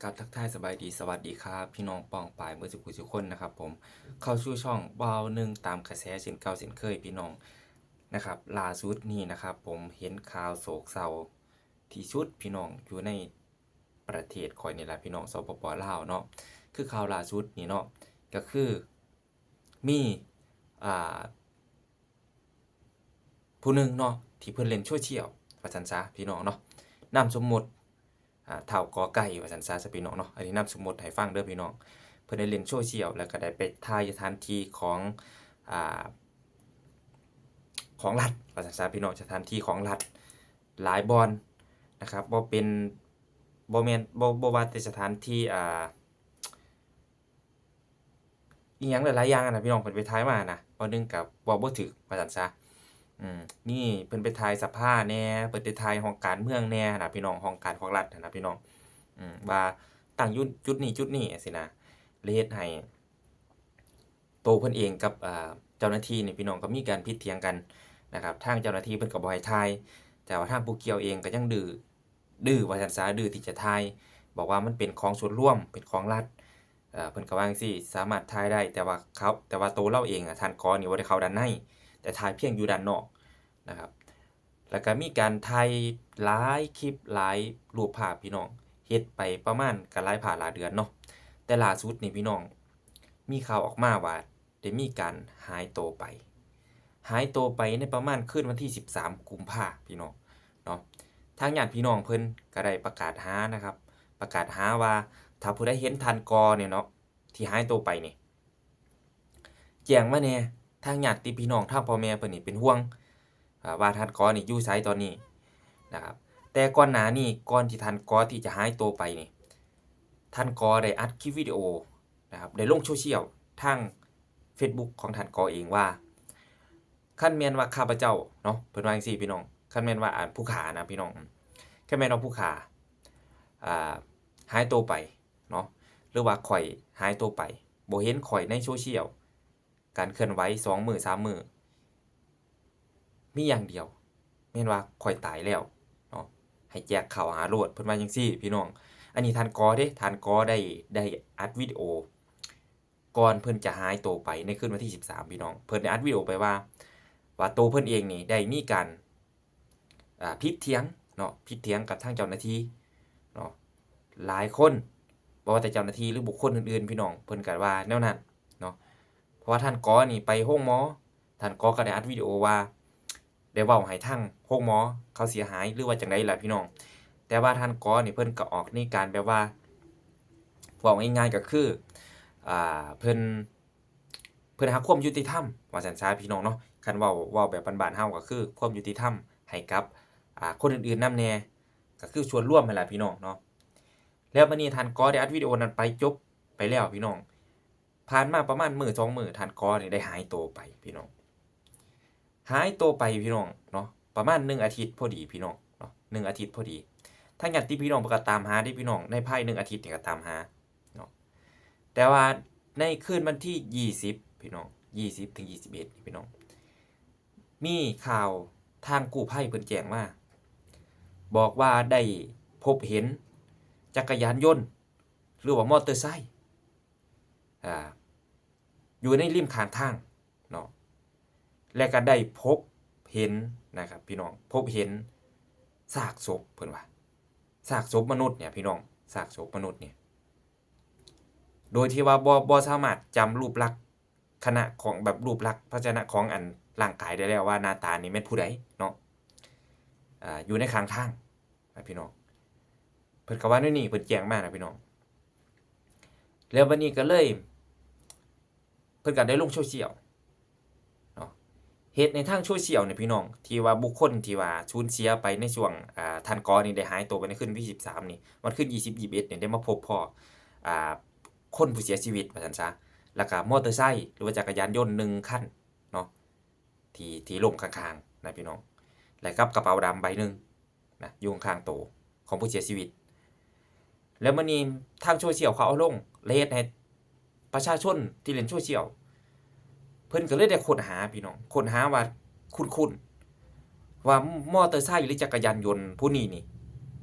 กราบทักทายสบายดี สวัสดีครับ พี่น้องป้องปายเบิดสุขุสุคนนะครับผม เข้าสู่ช่องบ่าวหนึ่งตามกระแสเช่นเก่าเช่นเคยพี่น้องนะครับ ล่าสุดนี้นะครับผม เห็นข่าวโศกเศร้าที่สุดพี่น้อง อยู่ในประเทศข้อยนี่ล่ะพี่น้อง สปป ลาวเนาะ คือข่าวล่าสุดนี้เนาะ ก็คือมี อ่า ผู้หนึ่งเนาะ ที่เพิ่นเล่นโซเชียลว่าซั่นซะพี่น้องเนาะ นามสมมุติ อ่า ท้าวกอไก่ว่าซั่นซะ ซะพี่น้องเนาะ อันนี้นามสมมุติให้ฟังเด้อพี่น้อง เพิ่นได้เล่นโซเชียล แล้วก็ได้ไปถ่ายสถานที่ของ อ่า ของรัฐว่าซั่นซะพี่น้อง สถานที่ของรัฐหลายบ่อนนะครับ บ่เป็น บ่แม่น บ่ บ่ว่าแต่สถานที่ อ่า อีหยังหลายๆอย่างหั้นน่ะพี่น้อง เพิ่นไปถ่ายมาหั้นน่ะ เว้าหนึ่งก็เว้าบ่ถืกว่าซั่นซะ อืม นี่เพิ่นไปถ่ายสภาแหน่ เพิ่นไปถ่ายห้องการเมืองแหน่หั้นน่ะพี่น้อง ห้องการของรัฐหั้นน่ะพี่น้อง อืม ว่าตั้งอยู่จุดนี้จุดนี้จั่งซี้นะ เลยเฮ็ดให้โตเพิ่นเองกับ อ่า เจ้าหน้าที่นี่พี่น้องก็มีการผิดเถียงกันนะครับ ทางเจ้าหน้าที่เพิ่นก็บ่ให้ถ่าย แต่ว่าทางผู้เกี่ยวเองก็ยังดื้อ ดื้อว่าซั่นซะ ดื้อที่จะถ่าย บอกว่ามันเป็นของส่วนรวม เป็นของรัฐ เอ่อ เพิ่นก็ว่าจั่งซี้ สามารถถ่ายได้ แต่ว่าเขา แต่ว่าโตลาวเองอะ ท่านกอนี่บ่ได้เข้าด้านใน แต่ถ่ายเพียงอยู่ด้านนอกนะครับ แล้วก็มีการถ่ายหลายคลิป หลายรูปภาพพี่น้อง เฮ็ดไปประมาณก็หลายพาหลายเดือนเนาะ แต่ล่าสุดนี่พี่น้อง มีข่าวออกมาว่า ได้มีการหายโตไป หายโตไปในประมาณคืนวันที่สิบสามกุมภาพี่น้องเนาะ ทางญาติพี่น้องเพิ่นก็ได้ประกาศหานะครับ ประกาศหาว่าถ้าผู้ใดเห็นท่านกอเนี่ยเนาะ ที่หายโตไปนี่ แจ้งมาแหน่ ทางญาติพี่น้อง ทางพ่อแม่เพิ่นนี่เป็นห่วง อ่า ว่าท่านกอนี่อยู่ไสตอนนี้นะครับ แต่ก่อนหน้านี้ ก่อนที่ท่านกอที่จะหายโตไปนี่ ท่านกอได้อัดคลิปวิดีโอ นะครับ ได้ลงโซเชียลทางเฟซบุ๊กของท่านกอเองว่า คันแม่นว่าข้าพเจ้าเนาะ เพิ่นว่าจั่งซี้พี่น้อง คันแม่นว่า อ่า ผู้ฆ่านะพี่น้อง คันแม่นว่าผู้ฆ่า อ่า หายโตไปเนาะ หรือว่าข้อยหายโตไป บ่เห็นข้อยในโซเชียล การเคลื่อนไหวสองมื้อสามมื้อ มีอย่างเดียว แม่นว่าข้อยตายแล้วเนาะ ให้แจกข้าวหาโลด เพิ่นว่าจั่งซี้พี่น้อง อันนี้ท่านกอเด้ ท่านกอได้ ได้อัดวิดีโอ ก่อนเพิ่นจะหายโตไปในคืนวันที่สิบสามพี่น้อง เพิ่นได้อัดวิดีโอไปว่า ว่าโตเพิ่นเองนี่ได้มีการ อ่า ผิดเถียงเนาะ ผิดเถียงกับทางเจ้าหน้าที่เนาะ หลายคน บ่ว่าแต่เจ้าหน้าที่หรือบุคคลอื่นๆ พี่น้อง เพิ่นก็ว่าแนวนั้นเนาะ เพราะว่าท่านกอนี่ไปโรงหมอ ท่านกอก็ได้อัดวิดีโอว่า ได้เว้าให้ทางโรงหมอเขาเสียหาย หรือว่าจั่งใดล่ะพี่น้อง แต่ว่าท่านกอนี่เพิ่นก็ออกในการแบบว่า เว้าง่ายๆ ก็คือ อ่า เพิ่น เพิ่นหาความยุติธรรม ว่าซั่นซะพี่น้องเนาะ คันเว้า เว้าแบบบ้านๆ เฮาก็คือความยุติธรรมให้กับ อ่า คนอื่นๆ นำแหน่ ก็คือส่วนรวมหั้นล่ะพี่น้องเนาะ แล้วบัดนี้ท่านกอได้อัดวิดีโอนั้นไป จบไปแล้วพี่น้อง ผ่านมาประมาณมื้อสองมื้อ ท่านกอนี่ได้หายโตไปพี่น้อง หายโตไปพี่น้องเนาะ ประมาณหนึ่งอาทิตย์พอดีพี่น้องเนาะ หนึ่งอาทิตย์พอดี ทางญาติพี่น้องเพิ่นก็ตามหาเด้พี่น้อง ในภายหนึ่งอาทิตย์นี่ก็ตามหาเนาะ แต่ว่าในคืนวันที่ยี่สิบพี่น้อง ยี่สิบถึงยี่สิบเอ็ดนี่พี่น้อง มีข่าวทางกู้ภัยเพิ่นแจ้งมา บอกว่าได้พบเห็นจักรยานยนต์ หรือว่ามอเตอร์ไซค์ อ่า อยู่ในริมข้างทางเนาะ และก็ได้พบเห็นนะครับพี่น้อง พบเห็นซากศพ เพิ่นว่า ซากศพมนุษย์เนี่ยพี่น้อง ซากศพมนุษย์เนี่ย โดยที่ว่าบ่ บ่สามารถจำรูปลักษณะของ แบบรูปลักษณะของอันร่างกายได้แล้วว่าหน้าตานี่แม่นผู้ใดเนาะ อ่า อยู่ในข้างทาง นะพี่น้อง เพิ่นก็ว่าแนวนี้ เพิ่นแจ้งมานะพี่น้อง แล้วบัดนี้ก็เลย เพิ่นก็ได้ลงโซเชียลเนาะ เฮ็ดในทางโซเชียลนี่พี่น้อง ที่ว่าบุคคลที่ว่าสูญเสียไปในช่วง อ่า ท่านกอนี่ได้หายตัวไปในคืนวันที่สิบสามนี่ วันคืนยี่สิบ ยี่สิบเอ็ดนี่ ได้มาพบพ้อ อ่า คนผู้เสียชีวิตว่าซั่นซะ แล้วก็มอเตอร์ไซค์ หรือว่าจักรยานยนต์หนึ่งคันเนาะ ที่ ที่ล้มข้างๆ นะพี่น้อง และกับกระเป๋าดำใบหนึ่ง นะ อยู่ข้างๆ โตของผู้เสียชีวิต แล้วมื้อนี้ทางโซเชียลเขาเอาลง และเฮ็ดให้ประชาชนที่เล่นโซเชียล เพิ่นก็เลยได้ค้นหาพี่น้อง ค้นหาว่าคุ้นๆ ว่ามอเตอร์ไซค์หรือจักรยานยนต์ผู้นี้นี่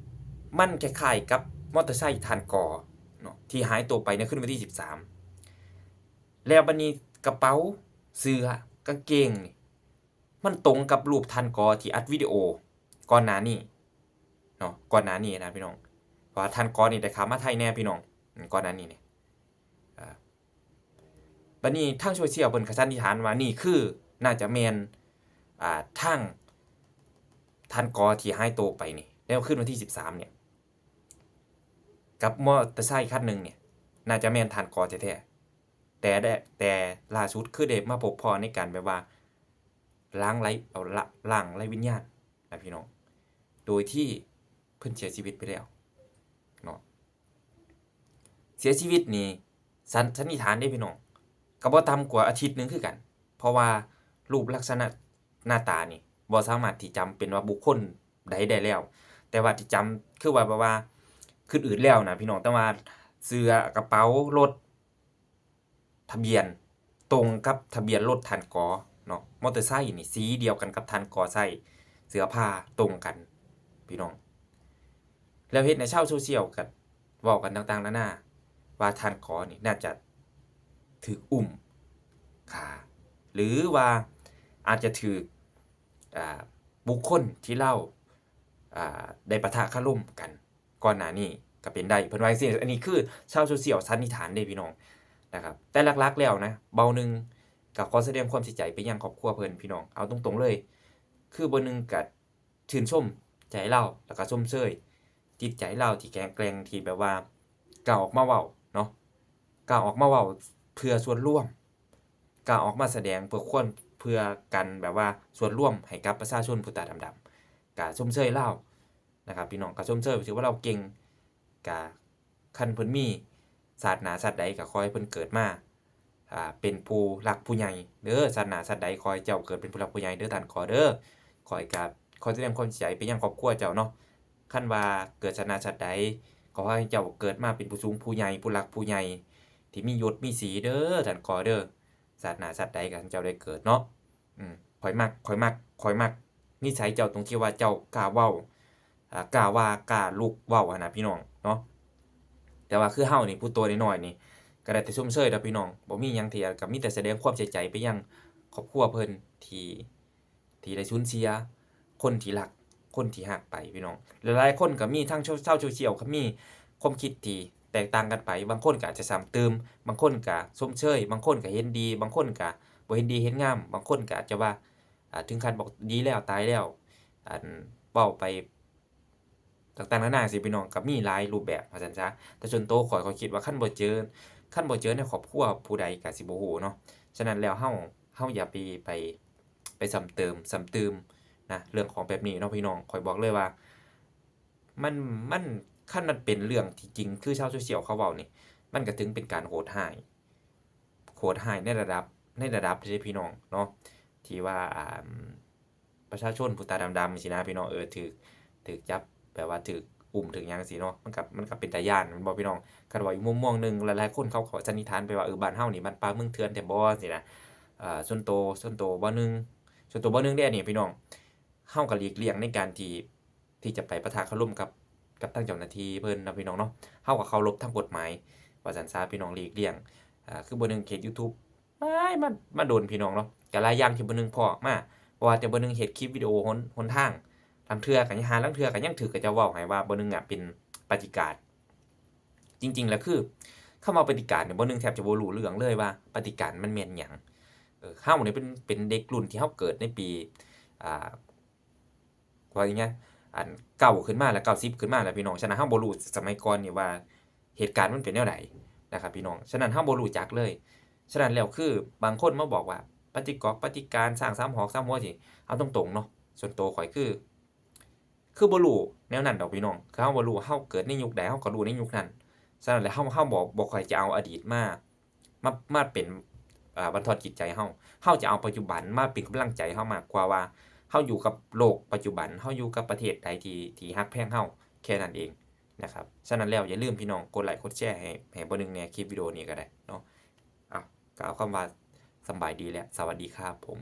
มันคล้ายๆ กับ ມໍເຕີໄຊທ່ານກໍເນາະ ທີ່ຫາຍຕົວໄປໃນຄືນວັນທີສິບສາມ ແລ້ວບັດນີ້ກະເປົາເສື້ອກາງເກງນີ້ ມັນຕົງກັບຮູບທ່ານກໍທີ່ອັດວິດີໂອກ່ອນໜ້ານີ້ເນາະ ກ່ອນໜ້ານີ້ນະພີ່ນ້ອງ ເພາະວ່າທ່ານກໍນີ້ໄດ້ເຂົ້າມາໄທແດ່ພີ່ນ້ອງ ອືມ ກ່ອນໜ້ານີ້ນີ້ ອ່າ ບັດນີ້ທາງໂຊຊຽວເພິ່ນກໍສັນນິຖານວ່ານີ້ຄືໜ້າຈະແມ່ນ ອ່າ ທາງທ່ານກໍທີ່ຫາຍໂຕໄປນີ້ ໃນຄືນວັນທີສິບສາມນີ້ ກັບມໍເຕີໄຊຄັນໜຶ່ງນີ້ ໜ້າຈະແມ່ນທ່ານກໍແທ້ໆ ແຕ່ ແຕ່ລ່າສຸດຄືໄດ້ມາພົບພໍ້ໃນການແບບວ່າ ລ້າງໄລ ເອົາ ລະ ລ້າງໄລວິນຍານນະພີ່ນ້ອງ ໂດຍທີ່ເພິ່ນເສຍຊີວິດໄປແລ້ວເນາະ ເສຍຊີວິດນີ້ ສັນ ສັນນິຖານເດ້ພີ່ນ້ອງ ກໍບໍ່ຕ່ຳກວ່າອາທິດໜຶ່ງຄືກັນ ເພາະວ່າຮູບລັກສະນະໜ້າຕານີ້ ບໍ່ສາມາດທີ່ຈຳເປັນວ່າບຸກຄົນໃດໄດ້ແລ້ວ ແຕ່ວ່າທີ່ຈຳ ຄືວ່າແບບວ່າຄືອື່ນແລ້ວນະພີ່ນ້ອງ ແຕ່ວ່າເສື້ອ ກະເປົາ ລົດ ທະບຽນ ຕົງກັບທະບຽນລົດທ່ານກໍເນາະ ມໍເຕີໄຊນີ້ສີດຽວກັນກັບທ່ານກໍໃສ່ ເສື້ອຜ້າຕົງກັນພີ່ນ້ອງ ແລ້ວເຮັດໃຫ້ຊາວໂຊຊຽວກໍເວົ້າກັນຕ່າງໆນານາ ວ່າທ່ານກໍນີ້ໜ້າຈະຖືກອຸ້ມຂ້າ ຫຼືວ່າອາດຈະຖືກ ອ່າ ບຸກຄົນທີ່ລາວ ອ່າ ໄດ້ປະທະຄາລົມກັນ ກ່ອນໜ້ານີ້ກໍເປັນໄດ້ ເພິ່ນວ່າຈັ່ງຊີ້. ອັນນີ້ຄືຊາວໂຊຊຽວສັນນິຖານເດ້ພີ່ນ້ອງນະຄັບ ແຕ່ຫຼັກໆແລ້ວນະ ເບົາໜຶ່ງກໍຂໍສະແດງຄວາມເສຍໃຈໄປຍັງຄອບຄົວເພິ່ນພີ່ນ້ອງ ເອົາຕົງໆເລີຍ ຄືເບົາໜຶ່ງກໍຊື່ນຊົມໃຈລາວ ແລ້ວກໍຊົມເຊີຍຈິດໃຈລາວທີ່ແຂງແກຮ່ງ ທີ່ແບບວ່າກ້າອອກມາເວົ້າເນາະ ກ້າອອກມາເວົ້າເພື່ອສ່ວນລວມ ກ້າອອກມາສະແດງເພື່ອຄວນ ເພື່ອກັນແບບວ່າສ່ວນລວມໃຫ້ກັບປະຊາຊົນຜູ້ຕາດຳໆ ກໍຊົມເຊີຍລາວ ນະຄັບພີ່ນ້ອງ ກໍຊົມເຊີຍ ຖືວ່າລາວເກັ່ງ ກະຄັນເພິ່ນມີຊາດໜ້າຊາດໃດ ກໍຂໍໃຫ້ເພິ່ນເກີດມາ ອ່າ ເປັນຜູ້ຫຼັກຜູ້ໃຫຍ່ເດີ ຊາດໜ້າຊາດໃດຂໍໃຫ້ເຈົ້າເກີດເປັນຜູ້ຫຼັກຜູ້ໃຫຍ່ເດີທ່ານກໍເດີ ຂ້ອຍກໍຂໍສະແດງຄວາມເສຍໃຈໄປຍັງຄອບຄົວເຈົ້າເນາະ ຄັນວ່າເກີດຊາດໜ້າຊາດໃດ ກໍຂໍໃຫ້ເຈົ້າເກີດມາເປັນຜູ້ສູງຜູ້ໃຫຍ່ ຜູ້ຫຼັກຜູ້ໃຫຍ່ ທີ່ມີຍົດມີສີເດີທ່ານກໍເດີ ຊາດໜ້າຊາດໃດກໍໃຫ້ເຈົ້າໄດ້ເກີດເນາະ. ອືມ ຂ້ອຍມັກ ຂ້ອຍມັກ ຂ້ອຍມັກນິໄສເຈົ້າ ຕົງທີ່ວ່າເຈົ້າກ້າເວົ້າ ອ່າ ກ້າວ່າ ກ້າລຸກເວົ້າຫັ້ນນະພີ່ນ້ອງເນາະ. ແຕ່ວ່າຄືເຮົານີ້ ຜູ້ໂຕນ້ອຍໆນີ້ ກໍໄດ້ແຕ່ຊົມເຊີຍດອກພີ່ນ້ອງ ບໍ່ມີຫຍັງທີ່ ກໍມີແຕ່ສະແດງຄວາມເສຍໃຈໄປຍັງຄອບຄົວເພິ່ນ ທີ່ ທີ່ໄດ້ສູນເສຍຄົນທີ່ຮັກ ຄົນທີ່ຮັກໄປພີ່ນ້ອງ. ຫຼາຍໆຄົນກໍມີ ທາງຊາວ ຊາວໂຊຊຽວກໍມີຄວາມຄິດທີ່ແຕກຕ່າງກັນໄປ ບາງຄົນກໍອາດຈະຊ້ຳຕື່ມ ບາງຄົນກໍຊົມເຊີຍ ບາງຄົນກໍເຫັນດີ ບາງຄົນກໍບໍ່ເຫັນດີເຫັນງາມ ບາງຄົນກໍອາດຈະວ່າ ອ່າ ເຖິງຂັ້ນບອກດີແລ້ວ ຕາຍແລ້ວ ອັນ ເວົ້າໄປຕ່າງໆນານາຊີ້ພີ່ນ້ອງ ກໍມີຫຼາຍຮູບແບບວ່າຊັ້ນຊະ. ແຕ່ສ່ວນໂຕຂ້ອຍ ຂ້ອຍຄິດວ່າຄັນບໍ່ເຈີ ຄັນບໍ່ເຈີໃນຄອບຄົວຜູ້ໃດກໍຊິບໍ່ຮູ້ເນາະ. ສະນັ້ນແລ້ວເຮົາ ເຮົາຢ່າໄປ ໄປ ໄປຊ້ຳເຕີມ ຊ້ຳຕື່ມນະ ເລື່ອງຂອງແບບນີ້ເນາະພີ່ນ້ອງ. ຂ້ອຍບອກເລີຍວ່າ ມັນ ມັນ ຄັນມັນເປັນເລື່ອງທີ່ຈິງ ຄືຊາວໂຊຊຽວເຂົາເວົ້ານີ້ ມັນກໍເຖິງເປັນການໂຫດຮ້າຍ ໂຫດຮ້າຍໃນລະດັບ ໃນລະດັບເດ້ພີ່ນ້ອງເນາະ ທີ່ວ່າ ອ່າ ປະຊາຊົນຜູ້ຕາດຳໆຊີ້ນະພີ່ນ້ອງ ເອີ ຖືກ ຖືກຈັບ ແບບວ່າຖືກອຸ້ມ ຖືກຫຍັງຊີ້ເນາະ ມັນກໍ ມັນກໍເປັນຕາຢ້ານແມ່ນບໍ່ພີ່ນ້ອງ? ຄັນເວົ້າອີກມຸມມອງໜຶ່ງ ຫຼາຍໆຄົນເຂົາກໍສັນນິຖານໄປວ່າ ເອີ ບ້ານເຮົານີ້ມັນປ່າເມືອງເຖື່ອນແທ້ບໍ່ ຊີ້ນະ. ເອີ ສ່ວນໂຕ ສ່ວນໂຕບ່າວໜຶ່ງ ສ່ວນໂຕບ່າວໜຶ່ງເດ້ນີ້ພີ່ນ້ອງ ເຮົາກໍຫຼີກລ່ຽງໃນການທີ່ ທີ່ຈະໄປປະທະຄາລົມກັບ ກັບທາງເຈົ້າໜ້າທີ່ເພິ່ນເນາະພີ່ນ້ອງເນາະ. ເຮົາກໍເຄົາລົບທາງກົດໝາຍວ່າຊັ້ນຊະ ພີ່ນ້ອງ ຫຼີກລ່ຽງ ອ່າ ຄືບ່າວໜຶ່ງເຮັດຢູທູບ ຫຼາຍ ມາ ມາດົນພີ່ນ້ອງເນາະ ກໍຫຼາຍຢ່າງທີ່ບ່າວໜຶ່ງພໍ້ມາ ບໍ່ວ່າແຕ່ບ່າວໜຶ່ງເຮັດຄລິບວິດີໂອຫົນ ຫົນທາງ ລາງເທື່ອກໍຍັງ ຫາ ລາງເທື່ອກໍຍັງຖືກເຂົາເຈົ້າເວົ້າໃຫ້ວ່າບ່າວໜຶ່ງອະເປັນປະຕິການ. ຈິງໆແລ້ວຄື ຄຳວ່າປະຕິການນີ້ ບ່າວໜຶ່ງແທບຈະບໍ່ຮູ້ເລື່ອງເລີຍວ່າປະຕິການມັນແມ່ນຫຍັງ. ເອີ ເຮົານີ້ເປັນ ເປັນເດັກລຸ້ນທີ່ເຮົາເກີດໃນປີ ອ່າ ວ່າຫຍັງ ອັນ ເກົ້າຂຶ້ນມາແລ້ວ ເກົ້າສິບຂຶ້ນມາແລ້ວພີ່ນ້ອງ. ສະນັ້ນເຮົາບໍ່ຮູ້ສະໄໝກ່ອນນີ້ວ່າເຫດການມັນເປັນແນວໃດນະຄັບພີ່ນ້ອງ. ສະນັ້ນເຮົາບໍ່ຮູ້ຈັກເລີຍ. ສະນັ້ນແລ້ວຄືບາງຄົນມາບອກວ່າປະຕິກອກ ປະຕິການ ສ້າງສາມຫອກສາມຫົວ ຊິເອົາຕົງໆເນາະ ສ່ວນໂຕຂ້ອຍຄື ຄືບໍ່ຮູ້ແນວນັ້ນດອກພີ່ນ້ອງ. ຄືເຮົາບໍ່ຮູ້ ເຮົາເກີດໃນຍຸກໃດ ເຮົາກໍຮູ້ໃນຍຸກນັ້ນ. ສະນັ້ນແລ້ວເຮົາ ເຮົາບໍ່ ບໍ່ຄ່ອຍຈະເອົາອະດີດມາ ມາ ມາເປັນ ເອີ ບັນທອນຈິດໃຈເຮົາ. ເຮົາຈະເອົາປັດຈຸບັນມາເປັນກຳລັງໃຈເຮົາມາກກວ່າວ່າ ເຮົາຢູ່ກັບໂລກປັດຈຸບັນ ເຮົາຢູ່ກັບປະເທດໃດທີ່ ທີ່ຮັກແພງເຮົາ ແຄ່ນັ້ນເອງນະຄັບ. ສະນັ້ນແລ້ວຢ່າລືມພີ່ນ້ອງກົດໄລກົດແຊໃຫ້ ໃຫ້ບ່າວໜຶ່ງແດ່ ຄລິບວິດີໂອນີ້ກໍໄດ້ເນາະ. ເອົາ ກໍເອົາຄຳວ່າສຳບາຍດີ ແລະ ສະຫວັດດີຄັບຜົມ.